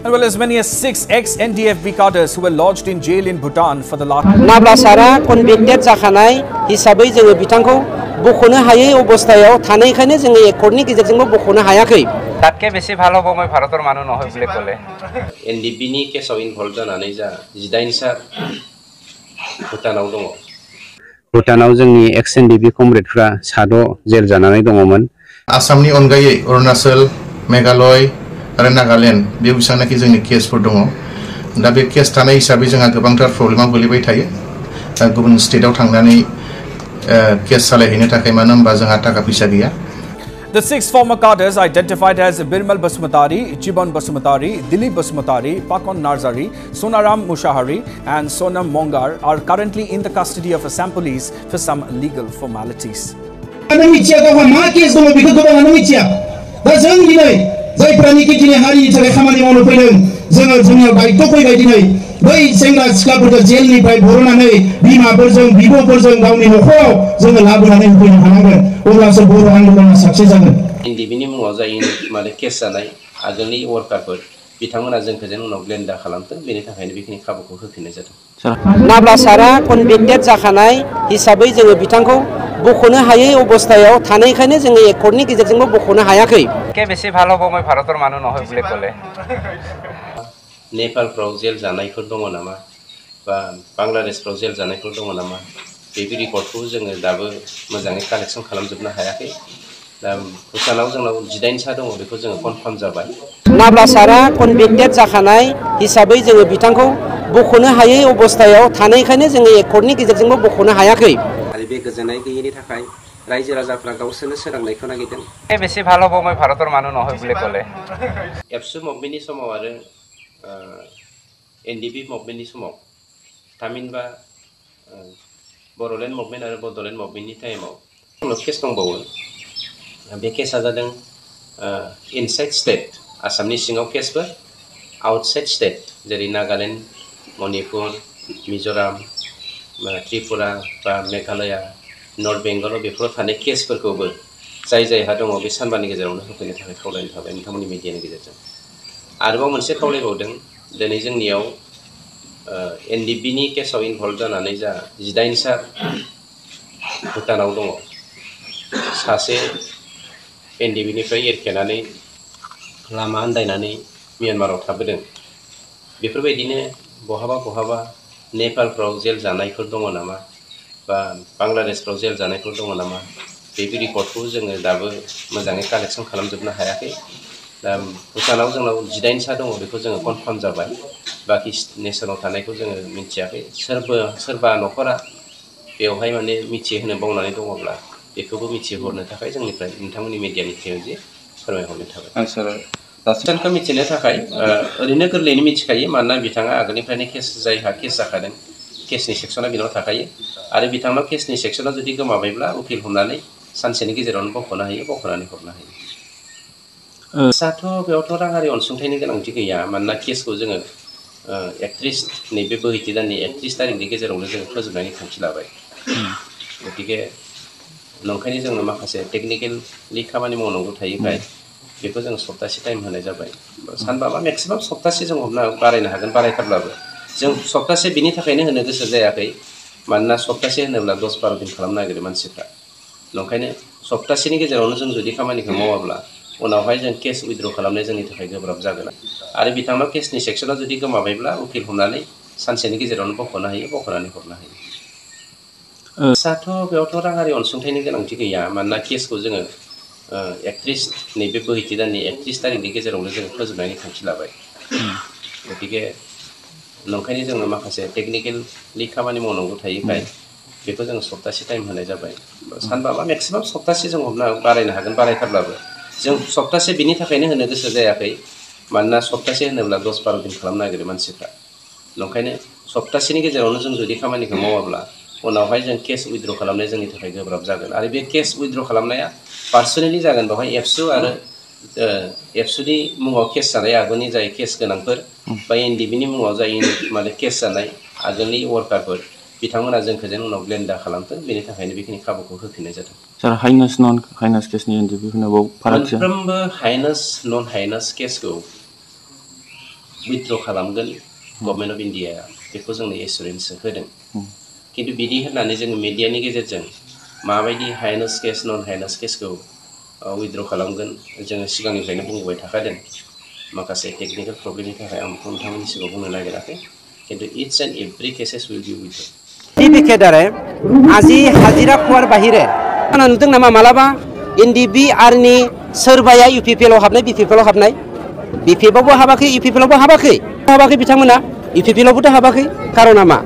And well, as many as 6 ex-NDFB cadres who were lodged in jail in Bhutan for the last... Nabla Sara convicted Zakhanai, hisabai जोङो बिथांखौ बख'नो हायै अबस्थायाव थानायखायनो जोङो एकर्डनि गेजेरजोंबो बख'नो हायाखै। तातके बेसे भालो बमै भारतर मानु নহয় বুলি ক'লে। एनडिबि नि केसआव इनभल्व जानानै जा 18 सा भुटानाव दङ। भुटानाव जोंनि एक्स एनडिबि कमरेडफ्रा साद' जेल जानानै दङमोन। आसामनि अनगायै अरुणाचल, मेघालय आरो नागालेण्ड बे बिसांनाखि जोंनि केसफोर दङ। दा बे केस थानाय हिसाबै जोंहा गोबांथार प्रब्लेमाव गोलैबाय थायो। गुबुन स्टेटआव थांनानै केस सालायहैनो थाखाय मानो होनबा जोंहा थाखा फैसा गैया। The 6 former cadres identified as Birmal Basmantari, Jibon Basmantari, Dilip Basmantari, Pakon Narzari, Sonaram Mushahari and Sonam Mongar are currently in the custody of Assam police for some legal formalities. जोङो जोंनियाव दायित्व फैबाय दिनै बै सेंग्रा सिख्लाफोरखौ जेलनिफ्राय बर'नानै बिमाफोरजों बिब'फोरजों गावनि न'खराव जोङो लाबोनानै होफैनो हानांगोन अब्लासो बर' आन्दोलना साक्सेस जागोन। एनडिबिनि मुङाव जाय माने केस जानाय आगोलनि वर्कारफोर बिथांमोना जोंखौ जेन उनाव ब्लेन्डा खालामथों बेनि थाखायनो बेखिनि खाबुखौ होफिननाय जादों। नाब्ला सारा कनभिक्टेड जाखानाय हिसाबै जोङो बिथांखौ बख'नो हायै अबस्थायाव थानायखायनो जोङो एकर्डनि गेजेरजोंबो बख'नो हायाखै। के बेसे भालो बमै भारतर मानु নহয় বুলি ক'লে। नेपालफ्राव जेल जानायफोर दङ नामा बा बांलादेशफ्राव जेल जानायफोर दङ नामा बे रिपर्टखौ जोङो दाबो मोजाङै कालेक्सन खालामजोबनो हायाखै। दा भुटानाव जोंनाव 18 सा दङ बेखौ जोङो कनफार्म जाबाय। नाब्ला सारा कनभिक्टेड जाखानाय हिसाबै जोङो बिथांखौ बख'नो हायै अबस्थायाव थानायखायनो जोङो एकर्डनि गेजेरजोंबो बख'नो हायाखै। आरो बे गोजोननाय गैयैनि थाखाय रायजो राजाफ्रा गावसोरनो सोरांनायखौ नागिरदों। बेसे भालो बमै भारतर मानु নহয় বুলি ক'লে। एबसु मुभमेन्टनि समाव आरो एनडिबि मुभमेन्टनि समाव थामहिनबा बर'लेण्ड मुभमेन्ट आरो बड'लेण्ड मुभमेन्टनि टाइमाव केस दंबावो। बे केसा जादों इनसाइड स्टेट आसामनि सिङाव केसफोर आउटसाइड स्टेट जेरै नागालेण्ड, मणिपुर, मिज'राम, त्रिपुरा बा मेघालया, नर्थ बेंगलाव बेफोराव थानाय केसफोरखौबो जाय जायहा दङ बे सानबानि गेजेरावनो होफैनो थाखाय खावलायनो थाबाय नोंथांमोननि मिडियानि गेजेरजों। आरोबाव मोनसे खावलायबावदों दिनै जोंनियाव एनडिबिनि केसआव इनभल्व जानानै जा 18 सा भुटानाव दङ। सासे एनडिबिनिफ्राय एरखेनानै लामा आन्दायनानै म्यानमाराव थाबोदों। बेफोरबायदिनो बहाबा नेपालफ्राव जेल जानायफोर दङ नामा बा बांलादेशफ्राव जेल जानायफोर दङ नामा बे रिपर्टखौ जोङो दाबो मोजाङै कालेक्सन खालामजोबनो हायाखै। दा भुटानाव जोंनाव 18 सा दङ बेखौ जोङो कनफार्म जाबाय। बाखि नेसनाव थानायखौ जोङो मिथियाखै। सोरबा न'खरा बेवहाय माने मिथिहोनो बावनानै दङब्ला बेखौबो मिथिहरनो थाखाय जोंनिफ्राय नोंथांमोननि मिडियानि थ्रुयै फोरमायहरनाय थाबाय। दासिमखौ मिथिनो थाखाय ओरैनो गोरलैयैनो मिथिखायो मानोना बिथाङा आगोलनिफ्रायनो जायहा केस जाखादों केसनि सेक्सना बिनाव थाखायो आरो बिथांनाव केसनि सेक्सना जुदि गोमाबायब्ला उकिल हमनानै सानसेनि गेजेरावनो बख'नो हायो बख'नानै हरनो हायो। दाथ' बेयावथ' राङारि अनसुंथाइनि गोनांथि गैया मानोना केसखौ जोङो 31 नैबे बोहैथि दाननि 31 तारिखनि गेजेरावनो जोङो फोजोबनायनि थांखि लाबाय। गतिके नंखायनो जोंनो माखासे टेकनिकेलि खामानि मावनांगौ थायोखाय बेखौ जों सप्तासे टाइम होनाय जाबाय। सानबाबा मेक्सिमाम सप्तासे जों हमना बारायनो हागोन बारायथारब्लाबो जों सप्तासे बिनि थाखायनो होनो गोसो जायाखै मानोना सप्तासे होनोब्ला 10-12 दिन खालामनो नागिरो मानसिफ्रा। नंखायनो सप्तासेनि गेजेरावनो जों जुदि खामानिखौ मावाब्ला उनावहाय जों केस उइथड्र खालामनाया जोंनि थाखाय गोब्राब जागोन आरो बिथांनाव केसनि सेक्सना जुदि गोमाबायब्ला उकिल हमनानै सानसेनि गेजेरावनो बख'नो हायो बख'नानै हरनो हायो। दाथ' बेयावथ' राङारि अनसुंथाइनि गोनांथि गैया मानोना केसखौ जोङो 31 नैबे बोहैथि दाननि 31 तारिखनि गेजेरावनो जोङो फोजोबनायनि थांखि लाबाय। गतिके नंखायनो जोंनो माखासे टेकनिकेलि खामानि मावनांगौ थायोखाय बेखौ जों सप्तासे टाइम होनाय जाबाय। सानबाबा मेक्सिमाम सप्तासे जों हमना बारायनो हागोन बारायथारब्लाबो जों सप्तासे बिनि थाखायनो होनो गोसो जायाखै मानोना सप्तासे होनोब्ला 10-12 दिन खालामनो नागिरो मानसिफ्रा। नंखायनो सप्तासेनि गेजेरावनो जों जुदि खामानिखौ मावाब्ला उनावहाय जों केस उइथड्र खालामनाया जोंनि थाखाय गोब्राब जागोन आरो बे केस उइथड्र खालामनाया पार्सनेलि जागोन। बेवहाय एबसु आरो एबसुनि मुङाव केस जानाय आगोलनि जाय केस गोनांफोर बा एनडिबिनि मुङाव जाय माने केस जानाय आगोलनि वर्कारफोर बिथांमोना जोंखौ जेन उनाव ब्लेन्डा खालामथों बेनि थाखायनो बेखिनि खाबुखौ होफिननाय जादों। सार हाइनेस नन हाइनेस केसनि एनडिबि होनोबाव फारागथिया मोनफ्रोमबो हाइनेस नन हाइनेस केसखौ withdraw खालामगोन गभर्नमेन्ट अफ इन्डिया बेखौ जोंनो एसुरेन्स होदों किन्तु बिदि होननानै जोङो मिडियानि गेजेरजों माबायदि हाइनेस केस नन हाइनेस केसखौ withdraw खालामगोन जोङो सिगांनिफ्रायनो बुंबाय थाखादों माखासे टेक्निकेल प्रब्लेमनि थाखाय आं नोंथांमोननि सिगाङाव बुंनो नागिराखै किन्तु it's and every cases will be withdrawn टिपिकेदारे आजि हाजिरा खुवार बाहिरे आना नुदों नामा मालाबा एनडिबि आरनि सोरबाया इउपिपिएलआव हाबनाय बिपिपिएलआव हाबनाय बिपिएफआवबो हाबाखै इउपिपिएलआवबो हाबाखै बिथांमोना इउपिपिएलआवबोथ' हाबाखै कारना मा